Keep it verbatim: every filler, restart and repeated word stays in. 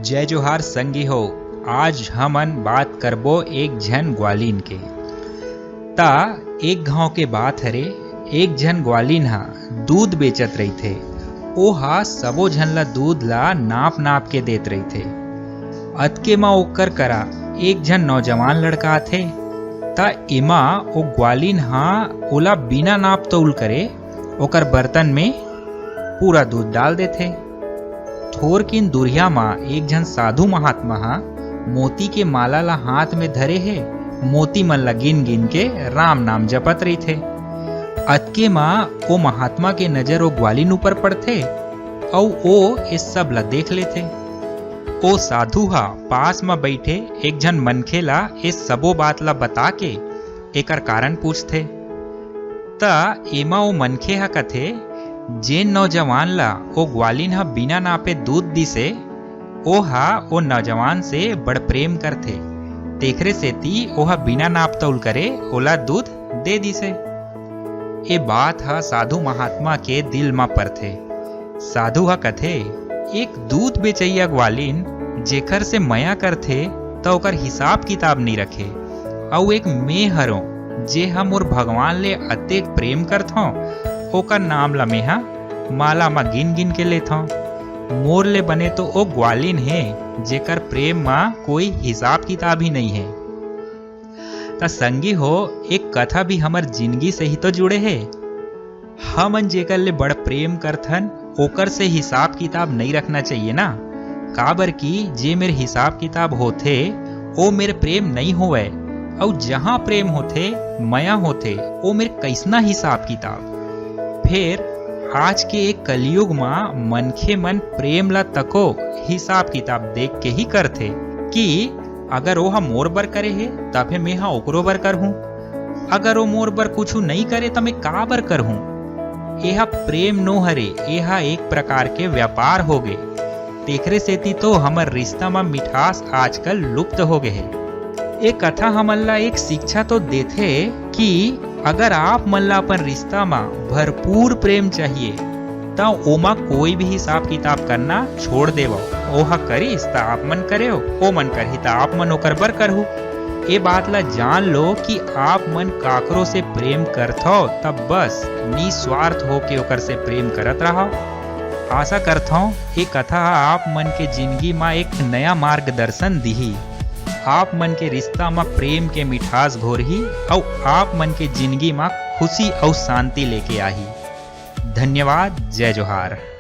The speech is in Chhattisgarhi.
जय जोहार संगी हो, आज हमन बात करबो एक झन ग्वालिन के। त एक घांव के बात हरे, एक झन ग्वालिन हा दूध बेचत रहिथे। ओ हा सबो झन ला दूध ला नाप नाप के देत रहिथे। अतके म ओकर करा एक झन नौजवान लड़का आथे। त एमा ओ ग्वालिन हा ओला बिना नाप तौल करे ओकर बर्तन में पूरा दूध डाल देथे। थोरकिन दुरिहा म एक झन साधु महात्मा ह मोती के माला ला हाथ में धरे हे, मोती मन ला गिन गिन के राम नाम जपत रहिथे। अतके म ओ महात्मा के नजर ओ ग्वालिन ऊपर पड़थे, अउ ओ ए सब ला देख लेथे। ओ साधु ह पास म बइठे एक झन मनखे ला ए सबो बात ला बता के एकर कारण पूछथे। त एमा ओ मनखे ह कथे, "जेन नौजवान ला ओ ग्वालिन ह बिना नापे दूध दिसे, ओ ह ओ नौजवान से बड़ प्रेम करथे, तेखरे सेती ओ ह बिना नाप तौल करे ओला दूध दे दिसे।" ए बात ह साधु महात्मा के दिल म परथे। साधु ह कथे, "एक दूध बेचइया ग्वालिन जेखर से मया करथे, त ओकर हिसाब किताब नइ रखे, अउ एक में हरों, जे ह मोर भगवान ले अतेक प्रेम करथौं, ओकर नाम ल मेंहा माला म गिन गिन के लेथौं। मोर ले बने तो ओ ग्वालिन हे, जेकर प्रेम म कोई हिसाब किताब ही नइ हे।" त संगी हो, एक कथा भी हमर जिनगी से ही तो जुड़े हे। हमन जेकर ले बड़ प्रेम करथन, ओकर से हिसाब किताब नइ रखना चाहिए ना, काबर कि जे मेर हिसाब किताब होथे, ओ मेर प्रेम नइ होवय, अउ जहाँ प्रेम होथे, मया होथे, ओ मेर कइसना हिसाब किताब। फेर आज के एक कलयुग म मनखे मन प्रेम ला तको हिसाब किताब देख के ही करथे कि अगर ओह मोर बर करे हे, तभे मेंह ओकरो बर करहूं। अगर ओ मोर बर कुछु नइ करे, त मैं का बर करहूं? एह प्रेम नो हरे, एह एक प्रकार के व्यापार होगे। तेखरे सेती तो हमर रिश्ता म मिठास आजकल लुप्त होगे हे। ए कथा हमन ला एक शिक्षा तो देथे कि अगर आप मन ला अपन रिश्ता म भरपूर प्रेम चाहिए, त ओमा कोई भी हिसाब किताब करना छोड़ देवव। ओह करिस त आप मन करेव, ओ मन करही त आप मन ओकर बर करहू। ए बात ला जान लो कि आप मन काकरो से प्रेम करथव, तब बस निस्वार्थ होके ओकर से प्रेम करत रहव। आशा करथव, ए कथा ह आप मन के जिनगी म एक नया मार्गदर्शन दिही। आप मन के रिश्ता म प्रेम के मिठास घोरही अउ आप मन के जिनगी म खुशी अउ शांति लेके आही। धन्यवाद। जय जोहार।